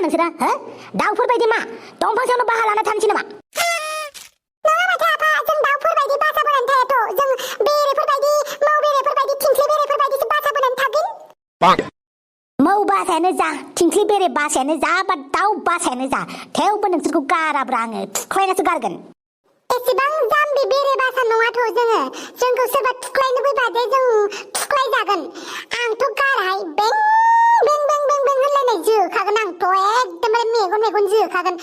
नोंसोरो हो दाउफोरबायदि मा दंफां सायावनो बाहा लाना थानोसै नामा नङा माथो आफा जों दाउफोरबायदि बासा बोनानै थायाथ' जों बेरेफोरबायदि मौ बेरेफोरबायदि थिंख्लि बेरेफोरबायदिसो बासा बोनानै थागोन मौ बासायानो जा थिंख्लि बेरे बासायानो जा बा दाउ बासायानो जा थेवबो नोंसोरखौ गाराब्रा आङो थुख्लायनासो गारगोन एसेबां जाम्बि बेरे बासा नङाथ' जोंखौ सोरबा थुख्लायनो फैबाथाय जों थुख्लाय जागोन आंथ' गारहाय बें बें बें बें बें होनलायनाय जोखागोन आंथ' एकदमबारे मेगन जोखागोन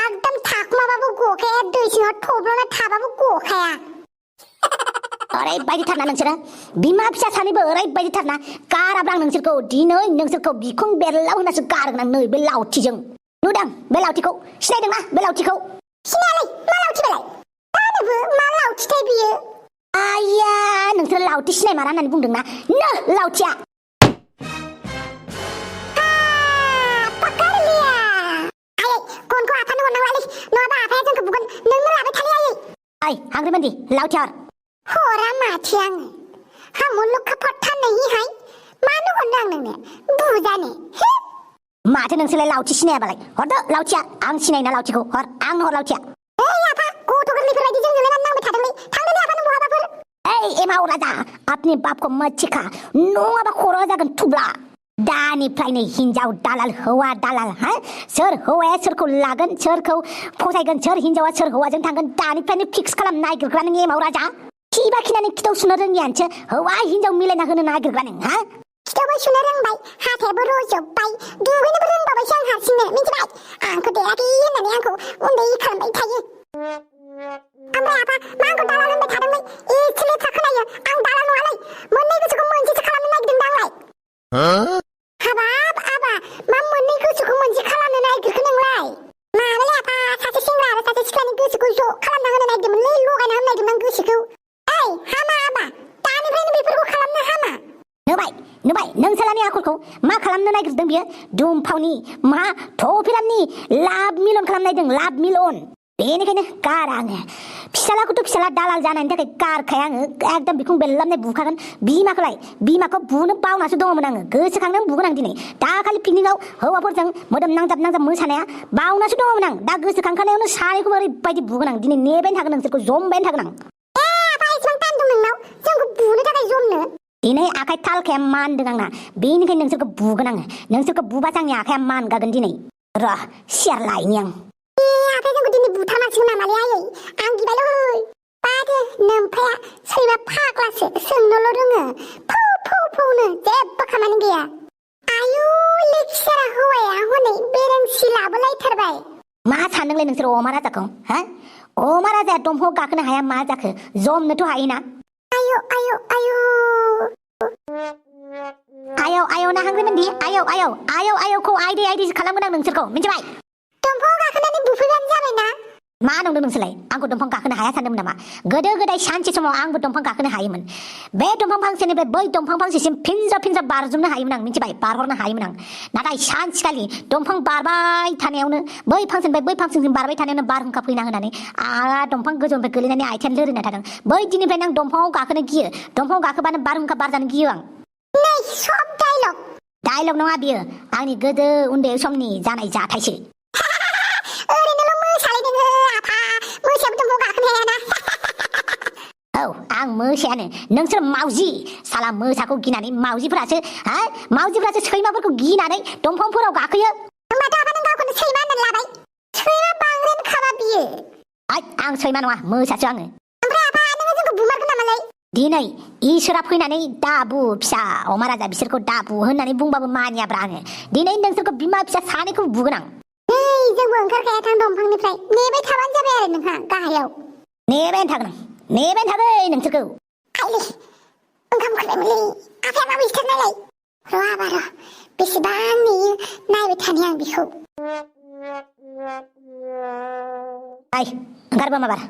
एकदम थाखुमाबाबो गखाया दै सिङाव थब्ल'ना थाबाबो गखाया ओरैबायदिथारना नोंसोरो बिमा फिसा सानैबो ओरैबायदिथारना गाराब्रा आं नोंसोरखौ दिनै नोंसोरखौ बिखुं बेरलाव होनासो गारगोन आं नै बे लावथिजों नुदों बे लावथिखौ सिनायदोंना बे लावथिखौ सिनायालै मा लावथि बेलाय जानोबो मा लावथिथाय बियो आया नोंसोर लावथि सिनायमारा होननानै बुंदोंना नो लावथिया गनखौ आफानो हरनांलालै नङाबा आफाया जोंखौ बुगोन नोंनो लाबाय थालै आयै ओइ हांग्रिमोनदि लावथि हरा माथो आङो हामुलुखा फट्टा नहीं हाय मानो हरनो आं नोंनो बुजानो माथो नोंसोरलाय लावथि सिनायाबालाय हरदो लावथिया आं सिनायना लावथिखौ हर आंनो हर लावथिया ओइ आफा गथ' गोरलैफोरबायदि जोंजोंलाय मानो नांबाय थादोंलै थांदोलै आफानो बहाबाफोर ओइ एमाव राजा अपनी बाप को मत सिखा नङाबा खर'आ जागोन थुब्ला दानिफ्रायनो हिनजाव दालाल हौवा दालाल हा सोर हौवाया सोरखौ लागोन सोरखौ फसायगोन सोर हिनजावा सोर हौवाजों थांगोन दानिफ्रायनो फिक्स खालाम नागिरग्रा नों एमाव राजा खिबा खिनानै खिथाव सुनो रोङियानोसो हौवा हिनजाव मिलायना होनो नागिरग्रा नों हा खिथावबो सुनो रोंबाय हाथायाबो रज'बाय दुगैनोबो रोंबावबायसो आं हारसिंनो मिथिबाय आंखौ देराखै होननानै आंखौ उन्दै खालामबाय थायो ओमफ्राय आफा मा आंखौ दालाल होनबाय थादोंलै एसे लेथ्रा खोनायो आं दालाल नङालै मोननै गोसोखौ मोनसेसो खालामनो नागिरदों आंलाय हाबाब आबा मा मोननै गोसोखौ मोनसे खालामनो नागिरखो नोंलाय माबालै आफा सासे सेंग्रा आरो सासे सिख्लानि गोसोखौ ज' खालामना होनो नागिरदोंमोनलै लगायना होनो नागिरदोंमोन आं गोसोखौ ओइ हामा आबा दानिफ्रायनो बेफोरखौ खालामनो हामा नुबाय नोंसोलानि आखलखौ मा खालामनो नागिरदों बियो दुमफावनि मा थफिलामनि लाभ मिलन खालामनायदों लाभ मिलन बेनिखायनो गारा आङो फिसालाखौथ' फिसाला दालाल जानायनि थाखाय गारखाया आङो एकदम बिखुं बेरलाबनाय बुखागोन बिमाखौ बुनो बावनासो दङमोन आङो गोसोखांनानै बुगोन आं दिनै दाखालि पिकनिकआव हौवाफोरजों मोदोम नांजाब मोसानाया बावनासो दङमोन आं दा गोसोखांखानायावनो सानैखौबो ओरैबायदि बुगोन आं दिनै नेबायनो थागोन नोंसोरखौ जमबायनो थागोन आं आफा एसेबां टाइम दं नोंनाव जोंखौ बुनो थाखाय जमनो दिनै आखाइ थालखाया मानदों आंना बेनिखायनो नोंसोरखौ बुगोन आङो नोंसोरखौ बुबासो आंनि आखाइया मानगागोन दिनै र' सियार लायनि आं आफाया जोंखौ दिनै बुथारनांसिगोन नामालै आयै आं गिबायलै बादो नोमफाया सोरबा फाग्लासो सोंनोल' रोङो फौनो जेबो खामानि गैया आयु लेखिसारा हौवाया हनै बेरेंसि लाबोलायथारबाय मा सानदोंलै नोंसोर अमा राजाखौ हा अमा राजाया दंफाङाव गाखोनो हाया मा जाखो जमनोथ' हायोना आयौ ना हांग्रिमोनदि आयौखौ आयदैसो खालामगोन आं नोंसोरखौ मिथिबाय दंफाङाव गाखोनानै बुफैबानो जाबायना मा नंदों नोंसोरलाय आंखौ दंफां गाखोनो हाया सानदोंमोन नामा गोदो गोदाय सानसे समाव आंबो दंफां गाखोनो हायोमोन बे दंफां फांसेनिफ्राय बै दंफां फांसेसिम फिनजा बारजुमनो हायोमोन आं मिथिबाय बारहरनो हायोमोन आं नाथाय सानसेखालि दंफां बारबाय थानायावनो बै फांसेनिफ्राय बै फांसेसिम बारबाय थानायावनो बारहुंखा फैना होनानै दंफां गोजौनिफ्राय गोलैनानै आथिं लोरिना थादों बै दिननिफ्रायनो आं दंफाङाव गाखोनो गियो दंफाङाव गाखोबानो बारहुंखा बारजानो गियो आं नै सब डायलग नङा बियो आंनि गोदो उन्दै समनि जानाय जाथायसो ओरैनोल' मोसालायदों आफा मोसायाबो दंफाङाव गाखोनो हायाना औ आं मोसायानो नोंसोर मावजि साला मोसाखौ गिनानै मावजिफोरासो सैमाफोरखौ गिनानै दंफांफोराव गाखोयो होमबाथ' आफा नों गावखौनो सैमा होननानै लाबाय सैमा बांग्रेन खाबा बियो आं सैमा नङा मोसासो आङो ओमफ्राय आफा नोङो जोंखौ बुमारगोन नामालै दिनै इसोरा फैनानै दाबु फिसा अमा राजा बिसोरखौ दाबु होननानै बुंबाबो मानियाब्रा आङो दिनै नोंसोरखौ बिमा फिसा सानैखौ बुगोन आं नै जोंबो ओंखारखाया थां दंफांनिफ्राय नेबाय थाबानो जाबाय आरो नोंहा गाहायाव नेबायनो थागोन नोंसोरखौ आइलै ओंखाम ओंख्रिमोनलै आफाया माबायदिथार नायलाय र' बेसेबां नेयो नायबाय थानि आं बेखौ ओंखारबो माबार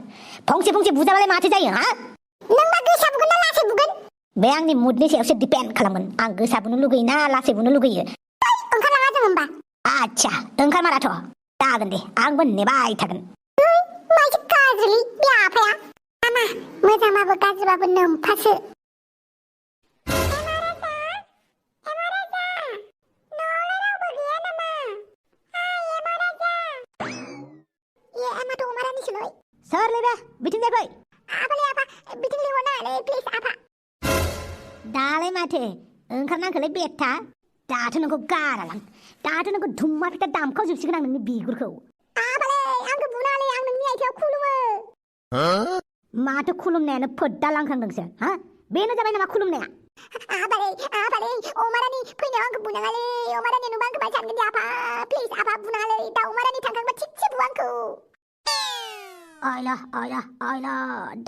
फंसे बुजाबालाय माथो जायो हा नोंबा गोसा बुगोन ना लासै बुगोन बे आंनि मुडनि सायावसो डिपेन्ड खालामगोन आं गोसा बुनो लुगैयो ना लासै बुनो लुगैयो ओंखारलाङा जों होमबा आच्छा ओंखारमाराथ' जागोन दे आंबो नेबाय थागोन माइसो गाज्रिलै बे आफाया आमा मोजांबाबो गाज्रिबाबो नोमफासो सोरलै बे बिथिंजाय फै आफालै आफा बिथिं लिंहरनाङालै प्लिज आफा दालाय माथो ओंखारनांखोलै बेथा दाथ' नोंखौ गारालां दाथ' नोंखौ धुम्मा फिथा दामखावजोबसिगोन आं नोंनि बिगुरखौ आफालै आंखौ बुनाङालै आं नोंनि आथिङाव खुलुमो माथो खुलुमनायानो फोद्दालांखांदोंसो हा बेनो जाबाय नामा खुलुमनाया आफालै अमारानि फैनायाव आंखौ बुनाङालै अमारानि नुबा आंखौ बाय सानगोन दे आफा प्लिज आफा बुनाङालै दाउ अमारानि थांखांबा थिगसे बु आंखौ आयला आयला आयला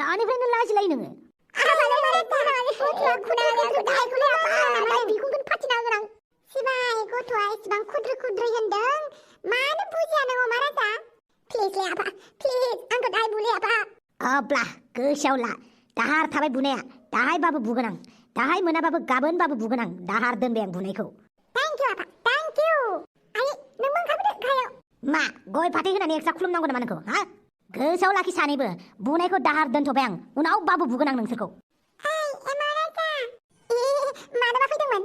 दानिफ्रायनो लाजिलाय नोङो आफालै बुनाङालै गथ'आ खुनाङालै आंखौ दाहायखौलै आफा बिखुंखौनो फाथिना होगोन आं सिबाय गथ'आ इसिबां खुद्रि होनदों मानो बुजिया नों अमा राजा प्लिजलै आफा प्लिज आंखौ दाहाय बुलै आफा अब्ला गोसोआव ला दाहार थाबाय बुनाया दाहायबाबो बुगोन आं दाहाय मोनाबाबो गाबोनबाबो बुगोन आं दाहार दोनबाय आं बुनायखौ थेंक इउ आफा थेंक इउ आइ नोंबो ओंखारबोदो गाहायाव मा गय फाथै होनानै एक्सट्रा खुलुमनांगौ नामा नोंखौ हा गोसोआव लाखि सानैबो बुनायखौ दाहार दोनथ'बाय आं उनावबाबो बुगोन आं नोंसोरखौ ओइ एमा राजा मानोबा फैदोंमोन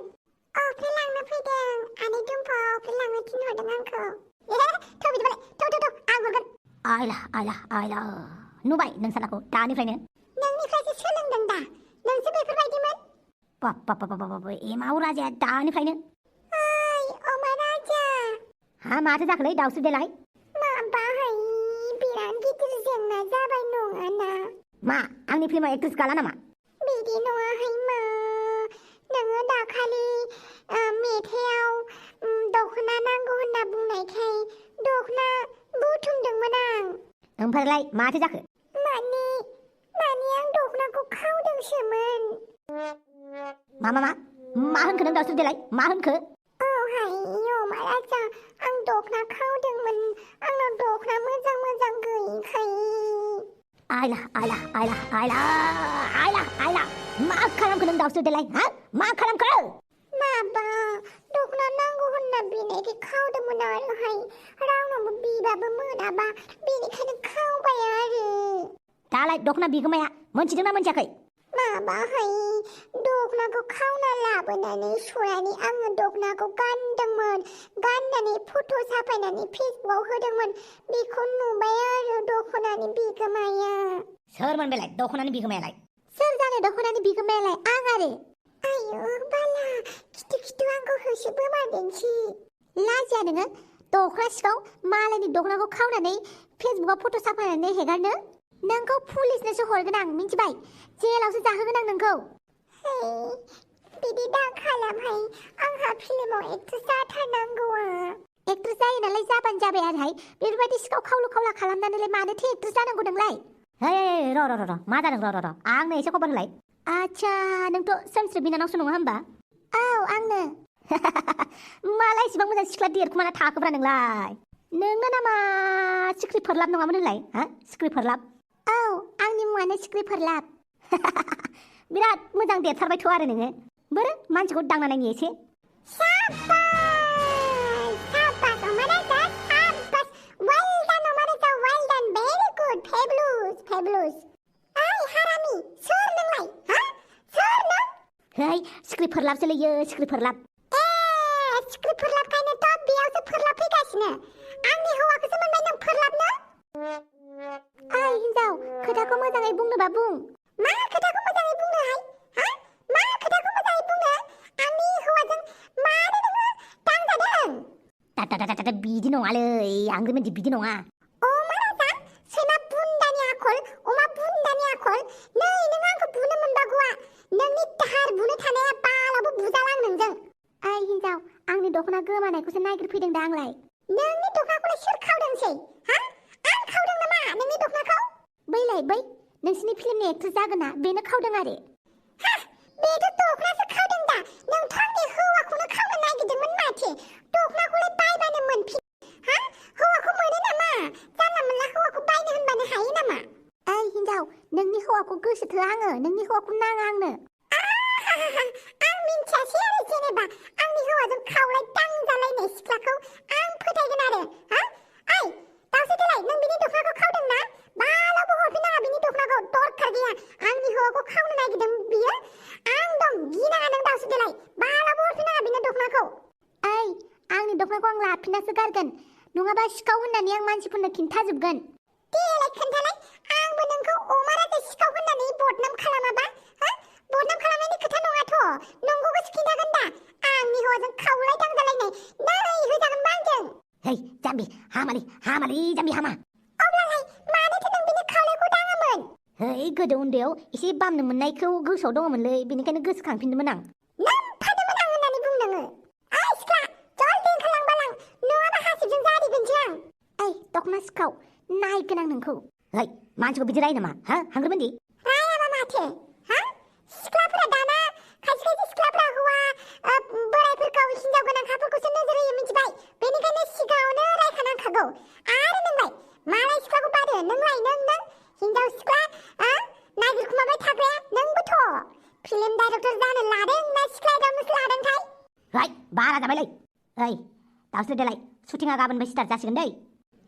अफ्रि लांनो फैदों आनै दुम्फा अफ्रि लांनो थिनहरदों आंखौ थ' बिदिबालाय थ' आं हरगोन आयला आयला आयला नुबाय नोंसानाखौ दानिफ्रायनो नोंनिफ्रायसो सोलोंदों दा नोंसो बेफोरबायदिमोन बाब एमाव राजाया दानिफ्रायनो ओइ अमा राजा हा माथो जाखोलै दाउस्रि देलाय माबाहाय बिराद गिदिर जेंना जाबाय नङाना मा आंनि फिल्माव एक्ट्रेस गाला नामा बिदि नङाहाय मा नोङो दाखालि मेथाइआव दख'ना नांगौ होनना बुंनायखाय दख'ना बुथुमदोंमोन आं ओमफ्रायलाय माथो जाखो माने आं दख'नाखौ खावदोंसोमोन मा होनखो नों दाउस्रि देलाय मा होनखो औहाय अमा राजा आं दख'ना खावदोंमोन आंनाव दख'ना मोजां गैयिखाय आयला आयला आयला आयला आयला आयला मा खालामखो नों दाउस्रि देलाय हा मा खालामखो माबा दख'ना नांगौ होनना बिनायखाय खावदोंमोन आरोहाय रावनावबो बिबाबो मोनाबा बेनिखायनो खावबाय आरो दालाय दख'ना बिगोमाया मोनथिदोंना मोनथियाखै माबाहाय दख'नाखौ खावना लाबोनानै सनानै आङो दख'नाखौ गाननानै फट' साफायनानै फेसबुकआव होदोंमोन बेखौ नुबाय आरो दख'नानि बिगोमाया सोरमोन बेलाय दख'नानि बिगोमायालाय सोर जानो दख'नानि बिगोमायालाय आं आरो आयु बाला खिथु आंखौ होसोबोमारदोंसि लाजिया नोङो दख'ना सिखाव मालायनि दख'नाखौ खावनानै फेसबुकआव फट' साफायनानै हेगारनो नोंखौ पुलिसनोसो हरगोन आं मिन्थिबाय जेलावसो जाहोगोन आं नोंखौ बिदि दा खालामहाय आंहा फिल्माव एक्ट्रेस जाथारनांगौआ एक्ट्रेस जायो नालाय जाबानो जाबाय आरोहाय बेफोरबायदि सिखाव खावला खालामनानैलाय मानोथो एक्ट्रेस जानांगौ नोंलाय हे र' मा जादों र' आंनो एसे खबर होलाय आच्छा नोंथ' सोमस्रि बिनानावसो नङा होमबा औ आंनो मालाय इसिबां मोजां सिख्ला देरखुमाना थाखोब्रा नोंलाय नोंना नामा सिख्रि फोरलाब नङामोन होनलाय हा सिख्रि फोरलाब औ आंनि मुङानो सिख्रि फोरलाब बिराद मोजां देरथारबायथ' आरो नोङो बोरो मानसिखौ दांना नायनि एसे साबास अमा राजा साबास वेल डान अमा राजा वेल डान भेरि गुड फेबुलस ओइ हारामि सोर नोंलाय हा सोर नों है सिख्रि फोरलाबसोलैयो सिख्रि फोरलाब सिख्रि फोरलाबखायनोथ' बेयावसो फोरलाब फैगासिनो आंनि हौवाखौसो मोनबाय नों फोरलाबनो ओइ हिन्जाव खोथाखौ मोजाङै बुंनोबा बुं मा खोथाखौ मोजाङै बुंनोहाय हा मा खोथाखौ मोजाङै बुंनो आंनि हौवाजों मानो नोङो दांजादों बिदि नङालै आंग्रि मोनदि बिदि नङा अमा राजा सैमा बुन्दानि आखल अमा बुन्दानि आखल नै नों आंखौ बुनो मोनबागौआ नोंनि दाहार बुनो थानाया बालावबो बुजालां नोंजों ओइ हिन्जाव आंनि दख'ना गोमानायखौसो नागिरफैदों दा आंलाय नोंनि दख'नाखौलाय सोर खावदोंसै हा आं खावदों नामा नोंनि दख'नाखौ बै नोंसिनि फिल्मनि एक्ट्रेस जागोना बेनो खावदों आरो हा बेथ' दख'नासो खावदों दा नोंथ' आंनि हौवाखौनो खावनो नागिरदोंमोन माथो दख'नाखौलाय बायबानो मोनफिन हा हौवाखौ मोनो नामा जानला मोनला हौवाखौ बायनो होनबानो हायो नामा ओइ हिन्जाव नोंनि हौवाखौ गोसोथोआ आङो नोंनि हौवाखौ नाङा आंनो आं मिन्थियासै आरो जेनेबा आंनि हौवाजों खावलाय दांजालायनाय सिख्लाखौ आं फोथायगोन आरो हा ओइ दाउसो देलाय नों बिनि दख'नाखौ खावदों ना बालावबो हरफिननाङा बिनि दख'नाखौ दरखार गैया आंनि हौवाखौ खावनो नागिरदों बियो आं दं गिनाङा नों दाउसो देलाय बालावबो हरफिननाङा बिनि दख'नाखौ ओइ आंनि दख'नाखौ आं लाफिननासो गारगोन नङाबा सिखाव होननानै आं मानसिफोरनो खिन्थाजोबगोन देलाय खोन्थालाय आंबो नोंखौ अमा राजा सिखाव होननानै बदनाम खालामाबा हा बदनाम खालामनायनि खोथा नङाथ' नंगौखौसो खिन्थागोन दा आंनि हौवाजों खावलाय दांजालायनाय नै होजागोनबा आंजों है जाम्बि हामालै जाम्बि हामा अब्लालाय मानोथो नों बिनि खावलायखौ दाङामोन है गोदो उन्दैयाव एसे बामनो मोननायखौ गोसोआव दङमोनलै बेनिखायनो गोसोखांफिनदोंमोन आं लोमफादोंमोन आं होननानै बुं नोङो ओइ सिख्ला जलदि ओंखारलांबालां नङाबा हासिबजों जारिगोनसो आं ओइ दखना सिखाव नायगोन आं नोंखौ है मानसिखौ बिदि रायो नामा हा हांग्रोमोनदि रायाबा माथो हा सिख्लाफोरा दाना खायसे सिख्लाफोरा हौवा बोरायफोरखौ हिनजाव गोनांखाफोरखौसो नोजोर होयो मिथिबाय बेनिखायनो सिगाङावनो रायखानांखागौ आरो नोंलाय मालाय सिख्लाखौ बादो नोंलाय नों हिनजाव सिख्ला नागिरखुमाबाय थाग्राया नोंबोथ' फिल्म डाइरेक्टर जानो लादों ना सिख्ला एदावनोसो लादोंथाय है बारा जाबायलै ओइ दावसो देलाय शुटिंआ गाबोननिफ्राय स्टार्ट जासिगोन दै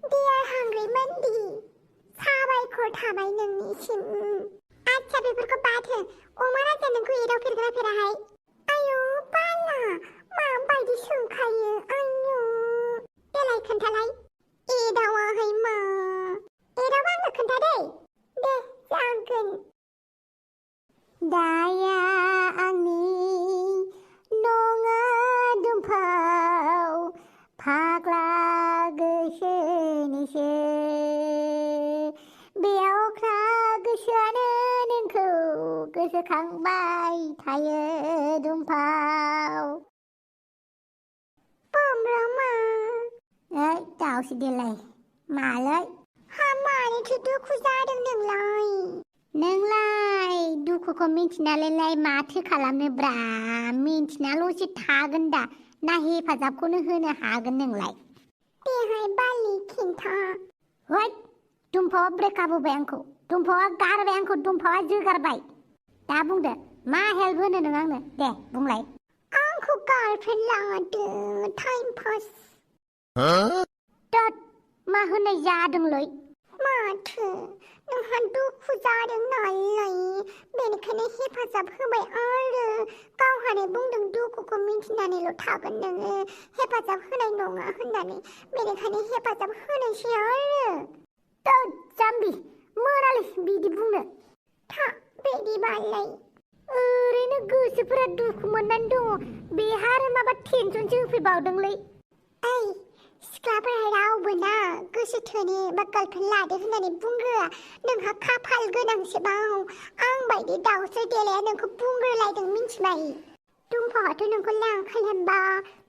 डियार हांग्रि मोनदि साबायखर थाबाय नोंनिसिम आच्छा बेफोरखौ बाथो अमा राजा नोंखौ एदावफेरगोना आयु बाला माबायदि सोंखायो आयु देलाय खोन्थालाय एदावाखै मा एदावबा आंनो खोन्था दे जागोन दाया आंनि नङा दुमफाव फाग्ला गोसोनिसो बेयावख्रा गोसोआनो नोंखौ गोसोखांबाय थायो दुमफाव बमब्रमा दावसो देलाय मालै मानोथो दुखु जादों नोंलाय दुखुखौ मिन्थिनानैलाय माथो खालामनो ब्रा मिन्थिनाल'सो थागोन दा ना हेफाजाबखौनो होनो हागोन नोंलाय देहाय बालि खिन्था है दुमफावा ब्रेकआप होबाय आंखौ दुमफावा गारबाय आंखौ दुमफावा जोगारबाय दा बुंदो मा हेल्प होनो नों आंनो दे बुंलाय आंखौ गार्लफ्रेन्ड लादो टाइम पास दद मा होननाय जादोंलै माथो नोंहा दुखु जादों नालाय बेनिखायनो हेफाजाब होबाय आरो गावहानो बुंदों दुखुखौ मिन्थिनानैल' थागोन नोङो हेफाजाब होनाय नङा होननानै बेनिखायनो हेफाजाब होनोसै आरो जाम्बि मोनालै बिदि बुंनो था बिदिबालाय ओरैनो गोसोफोरा दुखु मोननानै दङ बेहा आरो माबा टेनसनसो होफैबावदोंलै ओइ सिख्लाफोरा रावबो ना गोसो थोनो बा गार्लफ्रेन्ड लादो होननानै बुंग्रोआ नोंहा खाफाल गोनांसोबाव आं बायदि दावसो देलाया नोंखौ बुंग्रोलायदों मिन्थिबाय दुमफावाथ' नोंखौ लांखायबा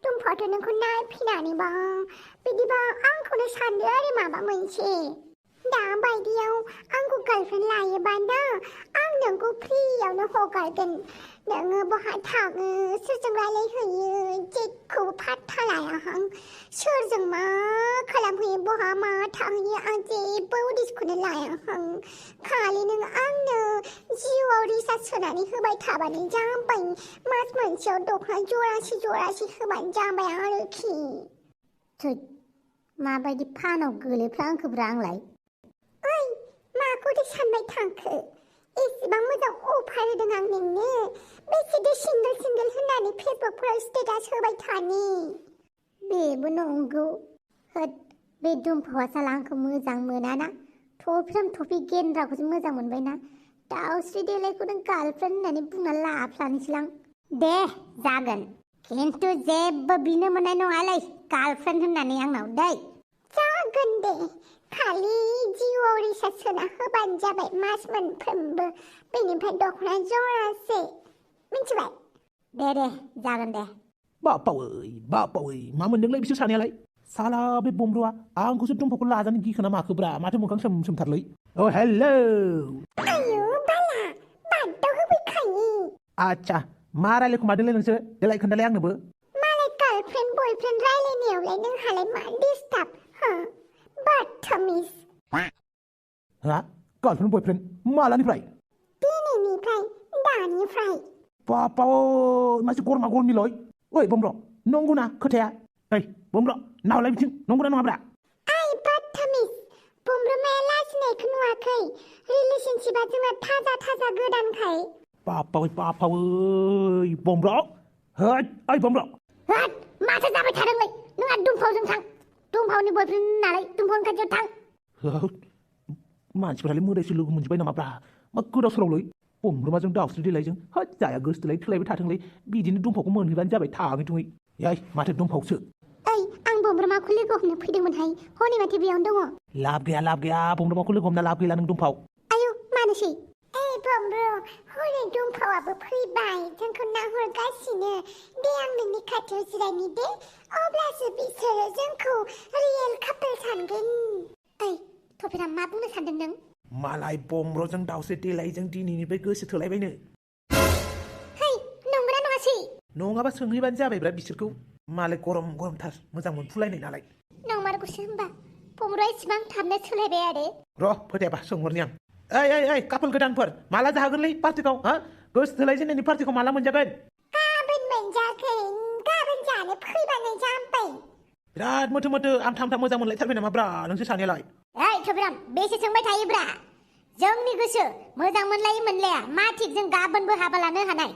दुमफावाथ' नोंखौ नायफिनानैबा बिदिबा आंखौनो सानदो आरो माबा मोनसे दा बायदियाव आंखौ गार्लफ्रेन्ड लायोबा ना आं नोंखौ फ्रियावनो हगारगोन नोङो बहा थाङो सोरजों रायलायहैयो जेखौबो पात्ता लायाहां सोरजों मा खालामहैयो बहा मा थाहैयो आं जेबो उदिसखौनो लायाहां खालि नों आंनो जिउआव रिसार्ज सोनानै होबाय थाबानो जाबाय मास मोनसेयाव दखना जरासे होबानो जाबाय आरोखि माबायदि फानाव गोलैफ्लांखोब्रा आंलाय ओइ माखौथो सानबाय थांखो एसेबां मोजां अफार होदों आं नोंनो बेसेदो सिंगोल होननानै फेसबुकफोराव स्टेटास होबाय थानि बेबो नंगौ होद बे दुमफावा साला आंखौ मोजां मोनाना थफि गेन्द्राखौसो मोजां मोनबायना दावस्रि देलायखौ नों गार्लफ्रेन्ड होननानै बुंना लाफ्लानोसैलां दे जागोन खिन्थु जेबो बिनो मोननाय नङालै गार्लफ्रेन्ड होननानै आंनाव दै जागोन दे खालि जिउआव रिसार्ज सोना होबानो जाबाय मास मोनफ्रोमबो बेनिफ्राय दखना जरासे मिन्थिबाय दे जागोन दे बापावै मा मोनदोंलाय बिसोर सानैयालाय साला बे बमब्र'आ आंखौसो दुमफावखौ लाजानो गिखोना माखोब्रा माथो मोखां सोमथारलै औ हेलौ आयु बाला बादाव होफैखायो आच्छा मा रायलायखुमादोंलै नोंसोर देलाय खोन्थालाय आंनोबो मालाय गार्लफ्रेन्ड बयफ्रेन्ड रायलायनायावलाय नोंहालाय मा डिस्टार्ब हो बाथमिस हा गार्लफ्रेन्ड बयफ्रेन्ड मालानिफ्राय दिनैनिफ्राय दानिफ्राय बापाव मासे गरमा गरमिलय ओइ बमब्र' नंगौना खोथाया ओइ बमब्र' नावलाय बिथिं नंगौना नङाब्रा आइ बाथमिस बमब्रमाया लाजिनायखौ नुवाखै रिलेशनशिपआ जोंना थाजा गोदानखाय बापावै बमब्र' होद ओइ बमब्र' होद माथो जाबाय थादोंलै नोंहा दुमफावजों थां दुमफावनि बयफ्रेन्ड नालाय दुमफावनि खाथियाव थां मानसिफोरालाय मोदायसो लोगो मोनजोब्बाय नामाब्रा मा गोदाव सोरावलै बमब्रुमाजों दाउस्रि देलायजों होद जाया गोसोथोलाय थोलायबाय थाथोंलै बिदिनो दुमफावखौ मोनहैबानो जाबाय थाङै थुङै याय माथो दुमफावसो ओइ आं बमब्रमाखौ लोगो हमनो फैदोंमोनहाय हनै माथो बेयावनो दङ लाब गैया बमब्रुमाखौ लोगो हमना लाब गैला नों दुमफाव आयौ मानोसै ओइ बमब्र हनै दुमफावाबो फैबाय जोंखौ नाहरगासिनो दे आं नोंनि खाथियाव जिरायनि दे अब्लासो बिसोरो जोंखौ रियेल कापोल सानगोन ओइ थफेरा मा बुंनो सानदों नों मालाय बमब्रजों दाउस्रि देलायजों दिनैनिफ्राय गोसो थोलायबायनो है नंगौना नङासै नङाबा सोंहैबानो जाबायब्रा बिसोरखौ मालाय गरमथार मोजां मोनफुलायनाय नालाय नंमारगौसो होनबा बमब्रआ इसिबां थाबनो सोलायबाय आरो र' फोथायाबा सोंहरनि आं ओइ कापोल गोदानफोर माला जाहोगोनलै पार्टिखौ हा गोसो थोलायजेननायनि पार्टिखौ माला मोनजागोन गाबोन मोनजागोन गाबोन जानो फैबानो जाबाय बिराद मोथो आमथा मोजां मोनलायथारबाय नामाब्रा नोंसोर सानैयालाय ओइ थफिराम बेसे सोंबाय थायोब्रा जोंनि गोसो मोजां मोनलायै मोनलाया मा थिग जों गाबोनबो हाबा लानो हानाय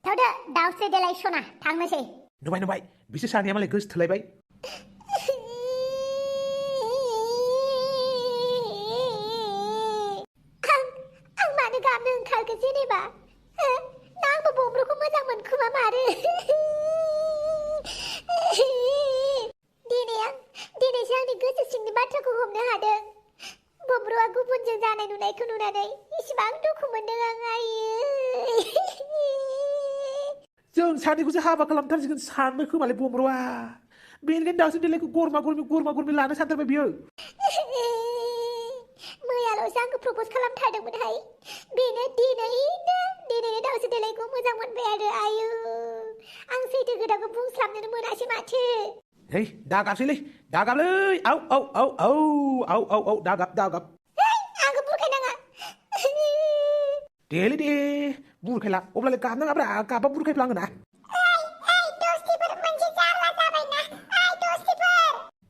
थावदो दाउस्रि देलाय सना थांनोसै नुबाय बिसोर सानैया मालाय गोसो थोलायबाय आं मानो गाबनो ओंखारगोन जेनेबा ना आंबो बमब्रखौ मोजां मोनखुमा मारो दिनैसो आंनि गोसो सिंनि बाथ्राखौ हमनो हादों बमब्रआ गुबुनजों जानाय नुनायखौ नुनानै इसिबां दुखु मोनदों आं आयै जों सानैखौसो हाबा खालामथारसिगोन साननो खोमालाय बमब्रआ बेनिखायनो दाउस्रि देलायखौ गरमा गरमि लानो सानथारबाय बियो मैयाल'सो आंखौ प्रप'ज खालामथारदोंमोनहाय बेनो दिनैनो दाउस्रि देलायखौ मोजां मोनबाय आरो आयु आं सैथो खोथाखौ बुंस्लाबनोनो मोनासै माथो है दागाबसैलै आउ दागाब आंखौ बुरखायनाङा देलै दे बुरखायला अब्लालाय गाबनाङाब्रा गाबा बुरखायफ्लाङोना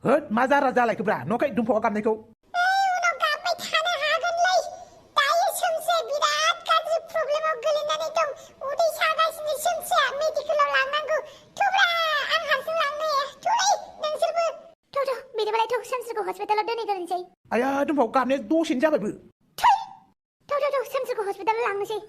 होद मा जारा जालायखोब्रा नखाय दुमफावा गाबनायखौ हस्पिटालाव दोनहैग्रोनोसै आया दुमफाव गाबनाया दसेनो जाबायबो थाव सानसेखौ हस्पिटालाव लांनोसै